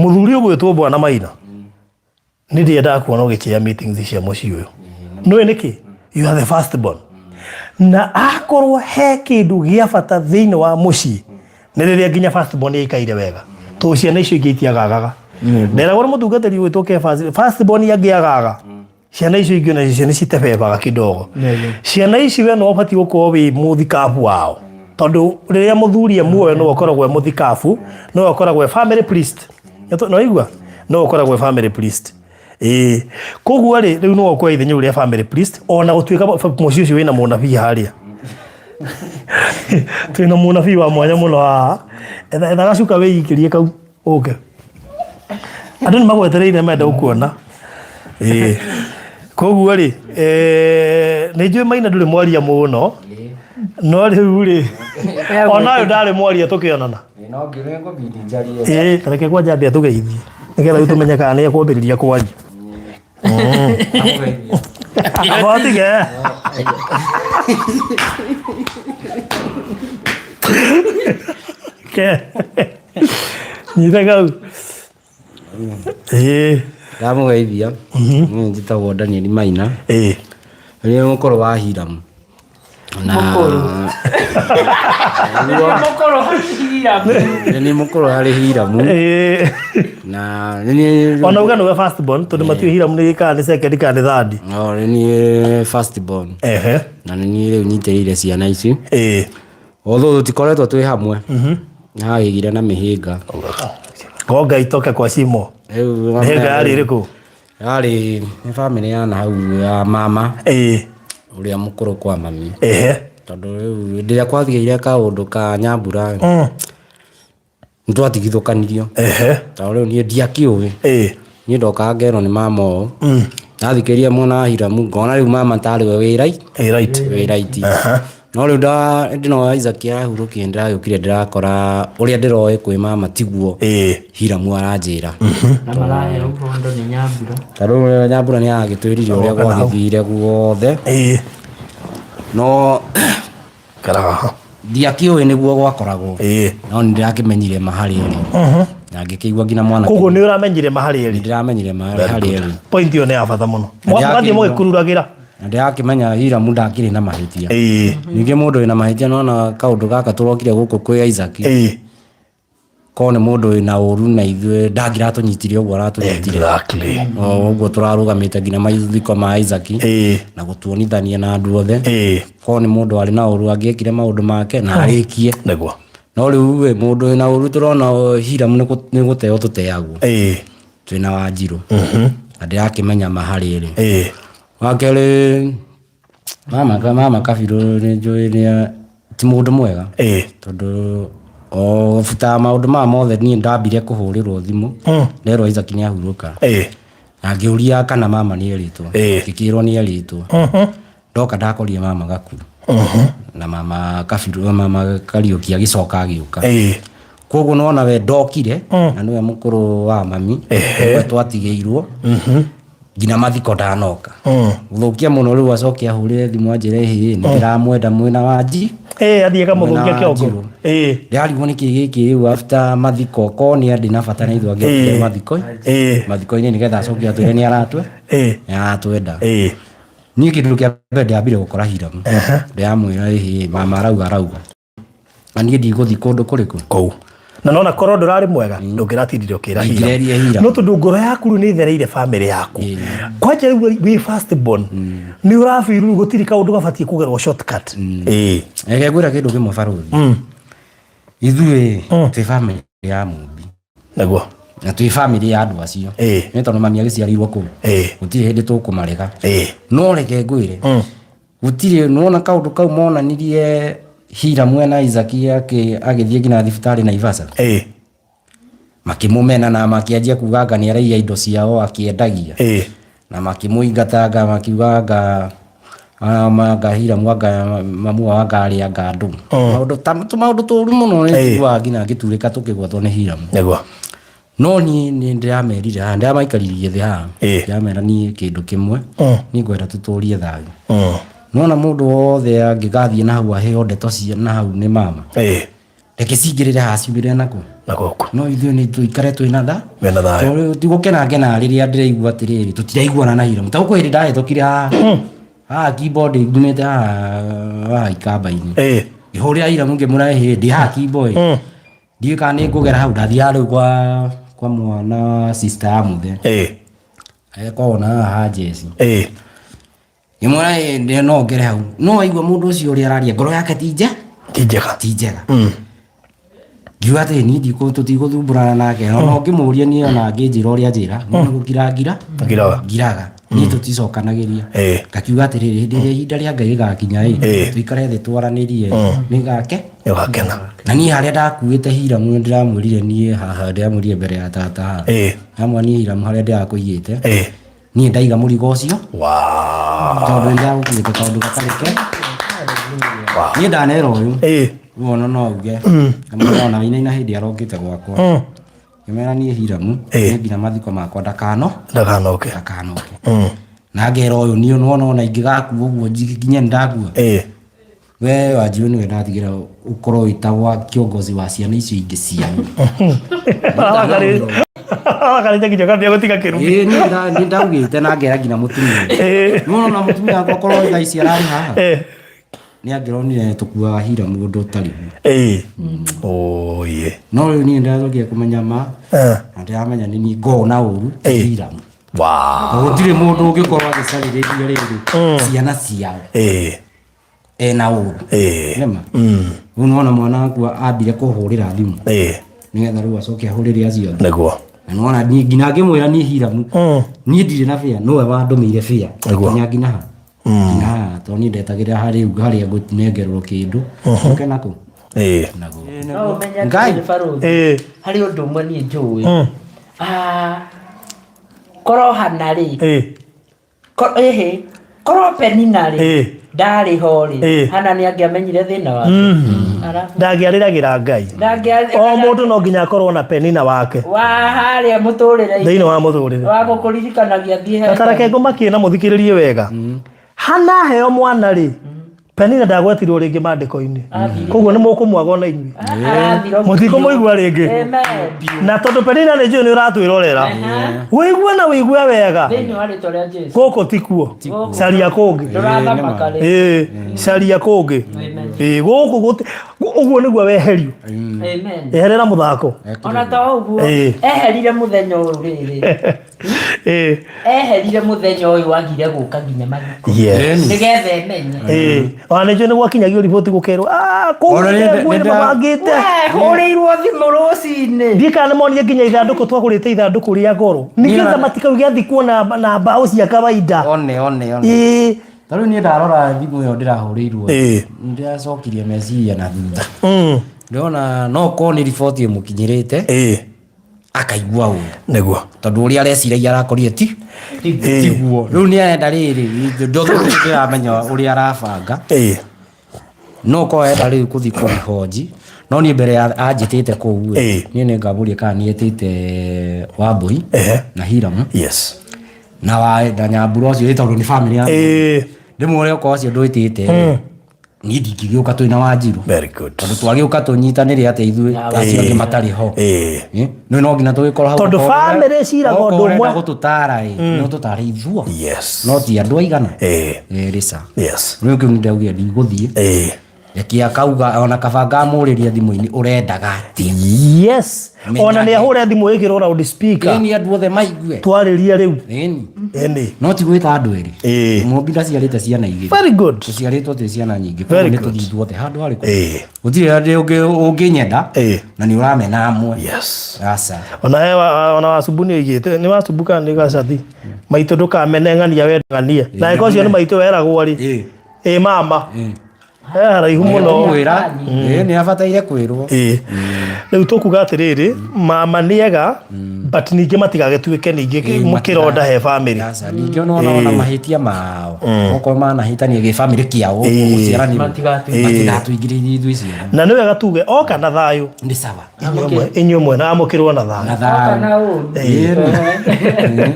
Mũthuri ũgwĩtwo Bwana Maina, nĩ ndiendaga kuona ũgĩchea meetings cia mũciĩ ũyũ. Nĩũĩ nĩkĩ? You are the first born. Na akorwo he kĩndũ gĩa bata thĩinĩ wa mũciĩ, nĩ rĩrĩa nginya first born ĩikaire wega. Tondũ ciana icio ingĩ itiagagaga. Nderagwo nĩ mũtungatĩri ũgwĩtwo Kefas, first born angĩagaga, ciana icio ingĩ onacio nĩ citebebaga kidogo. Ciana ici we no ũbatiĩ gũkorwo wĩ mũthikabu wao, tondũ rĩrĩa mũthuri e muoyo nĩwe ũkoragwo e mũthikabu, nĩwe ũkoragwo e family priest. Nĩwaigua? Nĩwe ũkoragwo e family priest. Ĩĩ. Koguo rĩ, rĩu nĩwe ũkuoya ithenya rĩu rĩa family priest, ona gũtuĩka mũciĩ ũcio wĩna mũnabii harĩa. Twĩna mũnabii wa mwanya mũno haha. Etha etha gacuka wĩikĩrie kau ũke. Andũ nĩ magwetereire menda gũkuona. Ĩĩ. Koguo rĩ, nĩ njũĩ Maina ndũrĩ mwaria mũno, no rĩu rĩ, ona ũyũ ndarĩ mwaria tũkĩonana. No nginya ngũbidi njarie. Ĩĩ, ta reke kwanja ambe atũgeithie nĩgetha rĩu tũmenye kana nĩ ekwambĩrĩria kwaria. Aba ũtige. Ke. Nyita kau. Ĩĩ. Ndamũgeithia. Niĩ njĩtagwo Daniel Maina. Ĩĩ. Nĩ mũkũrũ wa Hiramu. Na Mũkũrũ. Mũkũrũ Hiramu. Nĩ niĩ mũkũrũ harĩ Hiramu. Ĩĩ. Na nĩ niĩ Ona uga nĩwe first born tondũ matiũĩ Hiramu nĩ kana nĩ second kana nĩ third. No, nĩ niĩ first born. Ehe. Na nĩ niĩ rĩu nyitĩrĩire ciana ici. Ĩĩ. Although tũtikoretwo twĩ hamwe. Nĩ hagĩgire na mĩhĩnga. Gonga itoke kwa shimo. Rĩu Mĩhĩnga yarĩ ĩrĩkũ? Yarĩ nĩ bamĩrĩ ya na hau ya mama Ĩĩ. ũrĩa mũkũrũ kwa mami. Ehe. Tondũ rĩu hĩndĩ ĩrĩa kwagĩire kaũndũ ka nyambura nĩ twatigithũkanirio. Ehe. Tondũ rĩu niĩ ndiakĩũĩ. Ĩĩ. Niĩ ndokaga ngerwo nĩ mama ũũ. Ndathikĩrĩria mwena wa Hiramu ngona rĩu mama tarĩ we wĩ right. Ĩĩ right. Wĩ right. No rĩu hĩndĩ ĩno Isaac arahurũkire ndĩragĩũkire ndĩrakora ũrĩa ndĩroĩ kwĩ mama tiguo Ĩĩ. Hiramu aranjĩra. Na maraheo ũhondo nĩ Nyambura. Ta rĩu Nyambura nĩ aragĩtwĩrire ũrĩa Oka na hau. gwagĩthire guothe. Ĩĩ. No Ikara haha. ndiakĩũĩ nĩguo gwakoragwo. Ĩĩ. No nĩ ndĩrakĩmenyire ma harĩ ĩrĩ. Na ngĩkĩigua nginya mwanake. Koguo nĩ ũramenyire ma harĩ ĩrĩ. Ndĩramenyire ma harĩ ĩrĩ. Point ĩyo nĩ ya bata mũno. Na Mũgathiĩ ndĩrakĩigua- mũgĩkururagĩra. Na ndĩrakĩmenya Hiramu ndakĩrĩ na mahĩtia. Ĩĩ. Ningĩ mũndũ wĩna mahĩtia nona kaũndũ gaka tũrokire gũkũ kwĩ Isaac. Ĩĩ. Korwo nĩ mũndũ wĩna ũru na ithuĩ ndangĩratũnyitire ũguo aratũnyitire. Exactly. O ũguo tũrarũgamĩte nginya mathiko ma Isaac. Ĩĩ. Na gũtuonithania na andũ othe. Ĩĩ. Korwo nĩ mũndũ arĩ na ũru angĩekire maũndũ make na arĩkie. Nĩguo. No rĩu ĩ mũndũ wĩna ũru tũrona Hiramu nĩ gũteo tũteagwo. Ĩĩ. Twĩna Wanjirũ. Na ndĩrakĩmenya ma harĩ ĩrĩ. Ĩĩ. Wa kerĩ mama mama Kabirũ nĩ njũĩ nĩ ti mũndũ mwega. Ĩĩ. Tondũ o buta maũndũ maya mothe niĩ ndambire kũhũrĩrwo thimũ nderwo Isaac nĩ ahurũka. Ĩĩ. Na ngĩũria kana mama nĩ erĩtwo. Ĩĩ. Ngĩkĩrwo nĩ erĩtwo. Ndoka ndakorire mama Gakuru. Na mama Kabirũ mama Kariũki agĩcoka agĩũka. Ĩĩ. Koguo nĩwona we ndokire na nĩwe mũkũrũ wa mami. Ehe. Nĩwe twatigĩirwo. Nginya mathiko ndanoka. Gũthũkia mũno rĩu acoke ahũrĩre thimũ anjĩre hĩ nĩ ndĩramwenda mwĩna wa nji. Ĩĩ athiĩ akamũthũkia Mwena wa kĩongo. Njirũ. Ĩĩ. Ndĩrarigwo nĩkĩ gĩkĩ rĩu after mathiko korwo nĩ andĩ na bata na ithuĩ angĩokire Ĩĩ. mathiko Ĩĩ. mathiko-inĩ nĩgetha acoke atwĩre nĩ aratwe Ĩĩ. nĩ aratwenda. Ĩĩ. Niĩ kĩndũ kĩa mbere ndĩrambire gũkora Hiramu. Ndĩramwĩra ĩhĩ mama arauga arauga. Na niĩ ndigũthiĩ kũndũ kũrĩkũ? Kũu. Na nona korwo ndũrarĩ mwega ndũngĩratindire ũkĩra Ndingĩreria Hiramu. No tondũ ngoro yaku rĩu nĩ ĩthereire bamĩrĩ yaku. Ĩĩ. Kwanja rĩu wĩ first born nĩ ũrabĩrwo rĩu gũtirĩ kaũndũ gabatiĩ kũgerwo shortcut. Ĩĩ. Reke ngwĩre kĩndũ kĩmwe barũthi. Ithuĩ twĩ bamĩrĩ ya Mũmbi. Nĩguo. Na twĩ bamĩrĩ ya andũ acio. Ĩĩ. Nĩ tondũ mami agĩciarĩirwo kũu. Ĩĩ. Gũtirĩ hĩndĩ tũkũmarega. Ĩĩ. No reke ngwĩre. Gũtirĩ nĩwona kaũndũ kau monanirie Hiramu ena Isaac agĩthiĩ nginya thibitarĩ Naivasha. Ĩĩ. Makĩmũmena na makĩanjia kuga anga nĩ araiya indo ciao akĩendagia. Ĩĩ. Na makĩmũingatanga makiuga anga anga Hiramu anga mamu wao anga arĩ anga andũ. Maũndũ ta tũmaũndũ tũru mũno nĩ njiguaga nginya ngĩturĩka tũkĩgwatwo nĩ Hiramu. Nĩguo. No niĩ nĩ ndĩramerire haha ndĩramaikaririe thĩ haha. Ĩĩ. Ndĩramera niĩ kĩndũ kĩmwe niĩ ngwenda tũtũrie thayũ. Nĩwona mũndũ wothe angĩgathiĩ na hau aheo ndeto cia na hau nĩ mama. Ĩĩ. Reke cingĩrĩre haha ciumĩre nakũ? Na gũkũ. No ithuĩ nĩ tũikare twĩna tha. Mena thayũ. Tondũ ti gũkena ngenaga rĩrĩa ndĩraigua atĩrĩrĩ tũtiraiguana na Hiram. Ta gũkũ hĩndĩ ndahĩtũkire haha haha keyboard ngumĩte haha haha ikamba-inĩ. Ĩĩ. Ngĩhũrĩra Hiram ngĩmwĩra hĩ ndĩ haha keyboard. Ndiũĩ kana nĩ ngũgera hau ndathiaga rĩu kwa mwana wa sister ya mũthe. Ĩĩ. Akoragwo na haha ha Jesse. Ĩĩ. Ngĩmwĩra ĩ ndĩ no ngere hau. No waigua mũndũ ũcio ũrĩa araria ngoro yake ti nje Ti njega. ti njega. Ngiuga atĩ niĩ ndikũ tũtigũthumbũrana nake. Ona ũngĩmũria niĩ ona angĩnjĩra ũrĩa anjĩra niĩ nĩ gũkira ngira Ngiraga. ngiraga. Niĩ tũticokanagĩria. Ĩĩ. Ngakiuga atĩrĩrĩ hĩndĩ ĩrĩa ihinda rĩa Ngai rĩgakinya ĩ Ĩĩ. tũikare thĩ twaranĩrie nĩgake Nĩ ũgakena. na niĩ harĩa ndakuĩte Hiramu nĩ ndĩramwĩrire niĩ haha ndĩramwĩrire mbere ya tata haha. Ĩĩ. Ndamwĩra niĩ Hiramu harĩa ndĩrakũigĩte Ĩĩ. niĩ ndaiga mũrigo ũcio Wow. tondũ nĩ ndagũkuĩte kaũndũ gatarĩ ke Wow. niĩ ndanera ũyũ Ĩĩ. rĩu ona no auge ngamwĩra ona wainaina hĩndĩ arokĩte gwakwa ngĩmwĩra niĩ Hiramu Ĩĩ. niĩ nginya mathiko makwa ndakano Ndakanoke. ndakanoke na ngera ũyũ niĩ nĩwona ona ingĩgakua ũguo nginya nĩ ndakua Ĩĩ. we Wanjiru nĩwe ndatigĩra ũkorwo wĩ ta wa kiongozi wa ciana icio ingĩ cianyu. Arakarĩte nginya ũkambia gũtiga kĩrumi. Ĩĩ niĩ nĩ ndaugĩte na ngera nginya mũtumia. Ĩĩ. Nĩwona ona mũtumia wakwa korwo thaa ici ararĩ haha Ĩĩ. nĩ angĩronire tũkuaga hira mũndũ ũtarĩ ho. Ĩĩ. Oye. No rĩu niĩ ndĩracokire kũmenya ma Eh. na ndĩramenya nĩ niĩ ngoragwo na ũru ti Ĩĩ. Hiramu. Wow. Gũtirĩ mũndũ ũngĩkorwo agĩcarĩrĩria rĩrĩ ciana ciao Ĩĩ. ena ũru. Ĩĩ. Nĩma? Rĩu nĩwona mwana waku ambire kũhũrĩra thimũ Ĩĩ. nĩgetha rĩu acoke ahũrĩre acio angĩ. Nĩguo. Na nĩwona niĩ nginya ngĩmwĩra niĩ Hiramu niĩ ndirĩ na bĩa nowe wandũmĩire bĩa Nĩguo. nginya nginya ha nginya haha tondũ niĩ ndetagĩrĩra harĩ harĩa ngũnengerwo kĩndũ ũke nakũ Ĩĩ. naguo No ũmenye Ngai. atĩrĩrĩ barũthi Ĩĩ. harĩ ũndũ ũmwe niĩ njũĩ Ah, korwo Hana rĩ Ĩĩ. ĩhĩ korwo Penina rĩ Ĩĩ. ndarĩ ho rĩ Ĩĩ. Hana nĩ angĩamenyire thĩna wake Arabu Ndangĩarĩragĩra Ngai. O mũndũ no nginya akorwo na Penina wake wa harĩa mũtũrĩre thĩinĩ wa mũtũrĩre. wa gũkũririkanagia thiĩ he Na tareke ngũmakie na mũthikĩrĩrie wega. Hana aheo mwana rĩ Penina ndagwetirwo rĩngĩ maandĩko-inĩ. Koguo nĩ mũkũmwaga ona inyuĩ. Arathira Mũtikũmũigua rĩngĩ. Amen. Na tondũ Penina nĩ njũĩ nĩ ũratwĩrorera. Wĩigue na wĩigue wega. Thĩinĩ wa rĩtwa rĩa Jesu Gũkũ tikuo. Caria kũngĩ. ndũrathamaka rĩ Ĩĩ, caria kũngĩ. Amen. Ĩĩ, gũkũ gũti ũguo nĩguo weherio. Amen. Eherera mũthako. Ona to ũguo Ĩĩ. eherire mũthenya ũyũ rĩrĩ Ĩĩ. eherire mũthenya ũyũ wagire gũka nginya mathiko Yes. nĩgetha emenye Ĩĩ. Ona nĩ njũĩ nĩ gwakinyagio riboti gũkerwo ah kũu Ona nĩ- ngũĩ nĩ nĩ nda- mabangĩte. We, hũrĩirwo thimũ rũcinĩ Ndiĩ kana nĩ monire nginya ithandũkũ twagũrĩte ithandũkũ rĩa goro. Nĩgetha matikauge athikwo na mbaũ cia kawaida. one one one Ĩĩ. ta rĩu niĩ ndarora thimũ ĩyo ndĩrahũrĩirwo Ĩĩ. ndĩracokirie meciria na thutha ndĩrona no korwo nĩ riboti ĩmũkinyĩrĩte Ĩĩ. akaigua ũru Nĩguo. tondũ ũrĩa areciragia arakorire ti Ĩĩ. tiguo rĩu nĩ arenda rĩrĩ ndĩramenya ũrĩa arabanga Ĩĩ. no korwo arenda rĩu kũthiĩ kũribonji no niĩ mbere ya anjĩtĩte kũu Ĩĩ. ĩ niĩ nĩ ngambũria kana nĩ etĩte Wambũi Ehe. na Hiramu Yes. na wa na Nyambura ũcio ĩ tondũ nĩ family ya Ĩĩ. ndĩmwĩre okorwo acio ndwĩtĩte niĩ ndingĩgĩũka twĩna Wanjiru Very good. tondũ twagĩũka tũnyitanĩre atĩ ithuĩ acio angĩ matarĩ ho Ĩĩ. Ĩ, nĩ no nginya tũgĩkorwo hau Tondũ okorwo family ĩciraga ũndũ okorwo ũrenda ũmwe. gũtũtara ĩ no tũtare ithuo Yes. no ti andũ aigana Ĩĩ. ĩ rĩca Yes. rĩu kĩu nĩndaugire ndigũthiĩ Ĩĩ. reke akauga ona kaba ngamũrĩria thimũ-inĩ ũrendaga atĩa Yes. Ona nĩ ahũre thimũ ĩkĩrwo loud speaker. ĩni andũ othe maigue Twarĩrie rĩu. ĩni Ĩni. no ti gwĩta andũ erĩ Ĩĩ. mũmbi ndaciarĩte ciana igĩrĩ Very good. tũciarĩtwo twĩ ciana nyingĩ Very koguo nĩ good. tũthiĩ ithuothe handũ harĩkũ Ĩĩ. gũtirĩ hĩndĩ ũngĩnyenda Ĩĩ. na nĩ ũramena amwe Yes. aca Ona he ona wacumbu nĩ oigĩte nĩ wacumbu kana nĩ gacathi maitũ ndũkamene ng'ania wendang'anie na ĩko ũcio nĩ maitũ weragwo rĩ Ĩĩ. ĩ mama he haraihu mũno mwĩra nĩ abataire kwĩrwo ĩĩ rĩu tũkuga atĩrĩrĩ mama nĩ ega but ningĩ matigagĩtuĩke ningĩ kĩronda he family Aca, ningĩ ona ona mahĩtia mao okorwo manahĩtania gĩbamĩrĩ kĩao gũciaranĩrwo matigatũingĩrĩrie ithuĩ ciana na nĩ wega tuge oka na thayũ nĩ sawa inyuĩ mwena amũkĩrwo na thayũ na Oka thayũ na ũru Ĩĩ.